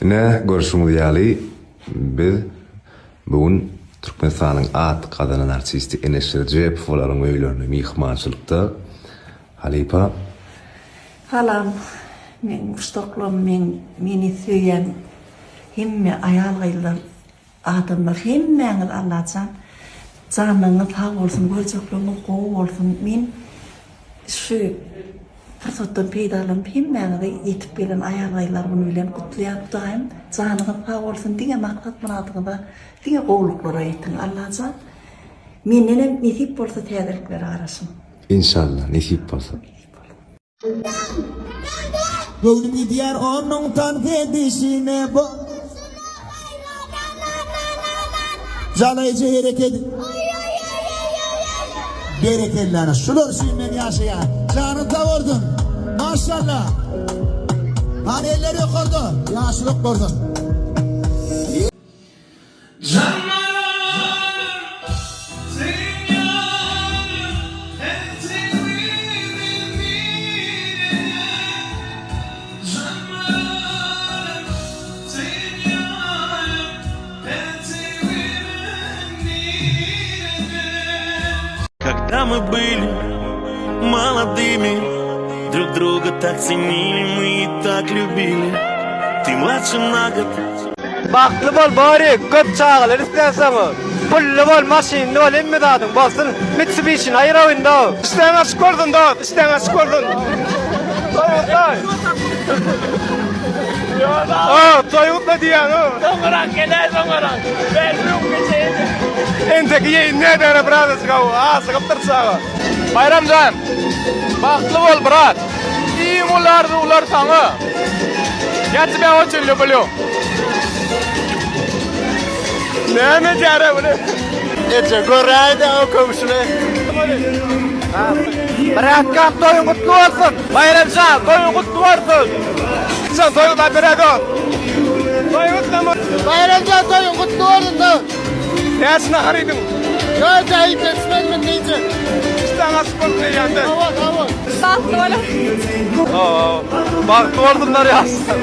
Ine, görşüňiz ýaly, biz bu gün Türkmenistanyň at gazanan artisti Eneş Rejepowalaryň öýlerinde myhmançylykda. Halypa. Salam meň muşdaklarym meň meni söýen hemme aýal gyzlar adamlar hemmäňiz Allajan janyňyz sag bolsun görjekleriňiz gowy bolsun men şu pursatdan peýdalanyp hemmäňizi ýetip gelen aýal gyzlar güni bilen gutlaýan Hudaýym janyňyz sag bolsun diňe maksat myradyňyza diňe gowluklara ýetiň Allajan mendenem nesip bolsa täzeliklere garaşyň. Inşallah nesip bolsa. Göwnüm gidýär onuň tans edişine bu Jalaýjy hereket Berekella ana şular üçin men ýaşaýan. Janyň sag bolsun. Maşallah. Hany eller ýokarda. Ýagşylyk bolsun. Когда мы были молодыми, Друг друга так ценили мы и так любили. Ты младше на год. Bagtly bol Borik, köp çagalar isleýänsoň, pully bol, maşynly bol, hemme zadyň bolsun, Mitsubishini aýyraw indi. Işleň açyk bolsun dost, işleň açyk bolsun. Toý gutlaý. O, toý gutla diýýän o. Soňurak geler soňurak. Berlin geçeýin. Enteki ýeýin nädere birazajyk aw, asygypdyr çaga. Baýramjan, bagtly bol brat. Iň uly arzuwlar saňa. Ýa тебя очень люблю. Näme edýär-ä buly? Eje göräýdä o köwşüni. Bratkam toýuň gutly bolsun. Baýramjan toýuň gutly bolsun. Sen toý gutla beräý dost. Toý gutlama. Baýramjan toýuň gutly bolsun dost. Näçe nahar iýdiň? Ýok, iýip ýetişmedim indi. Işdäň açyk bolsun eýýämden. Hawa, sag bol. Bagtly boluň. Bagtly bolsunlar ýaşlar.